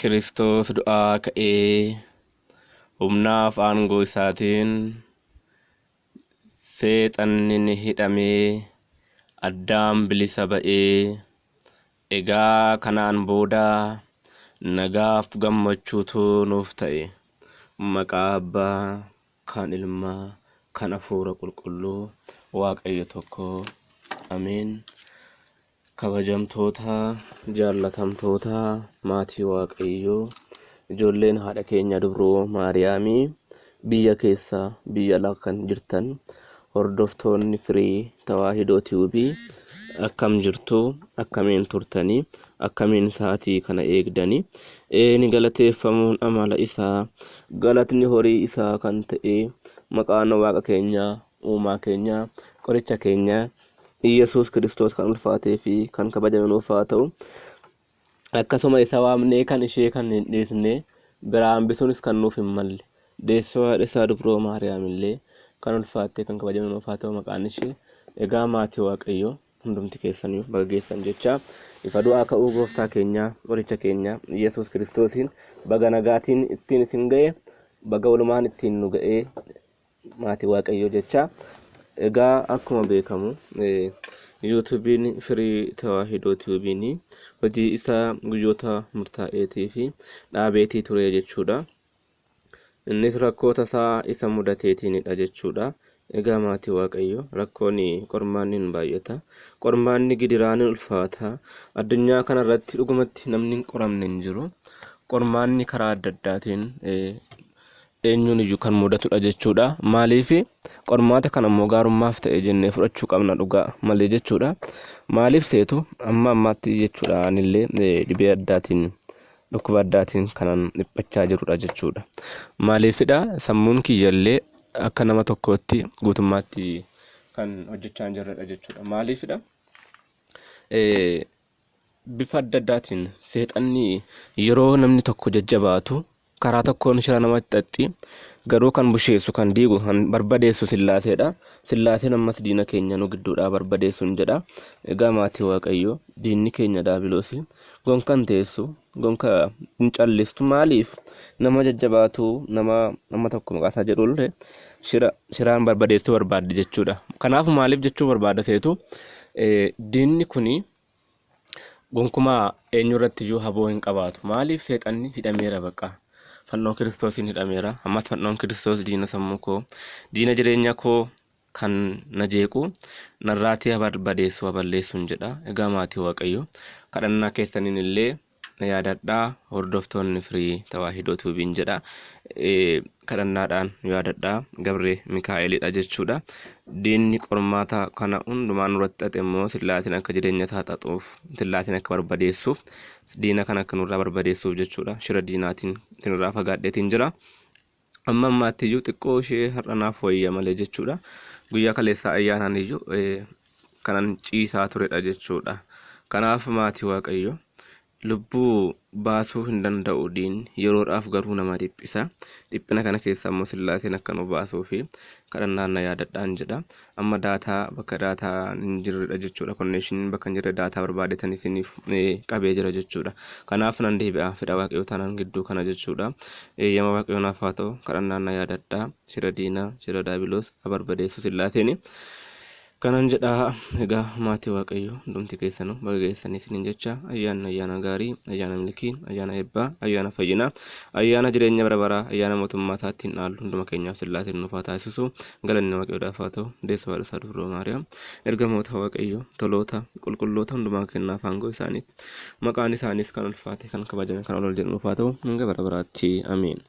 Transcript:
Kiristoos du'aa ka'ee humnaaf aangoo isaatiin seexanni ni hidhamee Addaam bilisa ba'ee egaa kanaan booda nagaaf gammachuutu nuuf ta'e. Maqaa Abbaa kan Ilmaa kan Hafuura Qulqulluu Waaqayyo tokko. Ameen. Kabajamtoota, jaallatamtoota maatii Waaqayyoo, ijoolleen haadha keenya dubroo Maariyaamii biyya keessa biyya alaa kan jirtan hordoftoonni firii Tawaahidoo Tiyuubii akkam jirtu, akkamiin turtanii, akkamiin sa'aatii kana eegdanii? Eeni galateeffamuun amala isaa, galatni horii isaa kan ta'e maqaan Waaqa keenyaa, uumaa keenyaa, qoricha keenyaa Iyyasuus Kiristoos kan ulfaatee fi kan kabajame nuuf haa ta'u. Akkasuma isa waamnee kan ishee kan hin dhiisne biraa hambisuunis kan nuuf hin malle. Deessoo haadha isaa dubroo Maariyaam illee kan ulfaattee kan kabajame nuuf haa ta'u maqaan ishee. Egaa maatii Waaqayyoo hundumti keessaniyyuu baga geessan jecha ifa du'aa ka'uu gooftaa keenyaa qoricha keenya Iyyasuus Kiristoosiin baga nagaatiin ittiin isin ga'e, baga walumaan ittiin nu ga'ee maatii Waaqayyoo jecha. Egaa akkuma beekamu yuutuubiin firii tawaahidoo tiyuubiin hojii isaa guyyoota murtaa'eetii fi dhaabeetii ture jechuudha. Innis rakkoo tasaa isa mudateetiinidha jechuudha. Egaa maatii Waaqayyoo rakkoon qormaanni hin baay'ata. Qormaanni gidiraan hin ulfaata. Addunyaa kanarratti dhugumatti namni hin qoramne hin jiru. Qormaanni karaa adda addaatiin eenyuun iyyuu kan mudatudha jechuudha. Maaliif qormaata kana immoo gaarummaaf ta'e jennee fudhachuu qabna dhugaa malee jechuudha. Maaliif seetu amma ammaatti jechuudha anillee dhibee addaatiin dhukkuba addaatiin kanan dhiphachaa jirudha jechuudha. Maaliifidha sammuun kiyyallee akka nama tokkootti guutummaatti kan hojjechaa hin jirredha jechuudha. Maaliifidha bifa adda addaatiin seexanni yeroo namni tokko jajjabaatu karaa tokkoon shira namatti xaxxi, garuu kan busheessu, kan diigu, kan barbadeessu Sillaaseedha. Sillaaseen ammas diina keenya nu gidduudhaa barbadeessuun jedha. Egaa maatii Waaqayyoo, diinni keenya daabiloosi gonka hin teessu, gonka hin callistu. Maaliif nama jajjabaatu, nama amma tokko maqaa isaa jedhu illee shira shiraan barbadeessuu barbaadde jechuudha. Kanaaf maaliif jechuu barbaada seetu, diinni kuni gonkumaa eenyu irratti iyyuu haboo hin qabaatu. Maaliif seexanni hidhameera baqa. Fannoo Kiristoosiin hidhameera. Ammas fannoon Kiristoos diina sammuu koo, diina jireenya koo kan na jeequ narraatii haa barbadeessu, haa balleessuun jedha. Egaa maatii Waaqayyo, kadhannaa keessaniin illee na yaadadhaa hordoftoonni firii Tawaahidoo Tuubiin jedha. Kadhannaadhaan nu yaadadhaa, Gabree Mikaa'elidha jechuudha. Diinni qormaata kana hundumaa nurratti xaxe immoo Sillaaseen akka jireenya isaa xaxuuf, Sillaaseen akka barbadeessuuf, diina kana akka nurraa barbadeessuuf jechuudha. Shira diinaatiin isinirraa fagaadheetiin jira. Amma ammaatti iyyuu xiqqoo ishee har'a naaf wayya malee jechuudha. Guyyaa kaleessaa ayyaanaan iyyuu kanan ciisaa turedha jechuudha. Kanaaf maatii Waaqayyo, lubbuu baasuu hin danda'u diinni, yeroodhaaf garuu nama dhiphisa. Dhiphina kana keessa immoo Sillaaseen akka nu baasuu fi kadhannaan na yaadadhaan jedha. Amma daataa bakka daataa hin jirredha jechuudha. Konneeshiniin bakka hin jirre daataa barbaadetan isiniif qabee jira jechuudha. Kanaaf nan deebi'a fedha Waaqayyoo taanaan gidduu kana jechuudha. Eeyyama Waaqayyoo naaf haa ta'u, kadhannaan na yaadadhaa. Shira diinaa, shira daabiloos haa barbadeessu Sillaaseeni. Kanan jedha. Egaa maatii Waaqayyoo hundumti keessanuu baga geessanii isiniin jecha. Ayyaanni ayyaana gaarii, ayyaana milkii, ayyaana eebbaa, ayyaana fayyinaa, ayyaana jireenya bara baraa, ayyaana mootummaa isaatti hin dhaallu hunduma keenyaaf Sillaaseen nuuf haa taasisu. Galanni Waaqayyoodhaaf haa ta'u. Deessoo haadha isaa Dubroo Maariyaam, ergamoota Waaqayyoo, toloota, qulqulloota hundumaa kennaaf aangoo isaaniitti maqaan isaaniis kan ulfaate, kan kabajame, kan ol ol jedhu nuuf haa ta'u hanga bara baraatti. Ameen.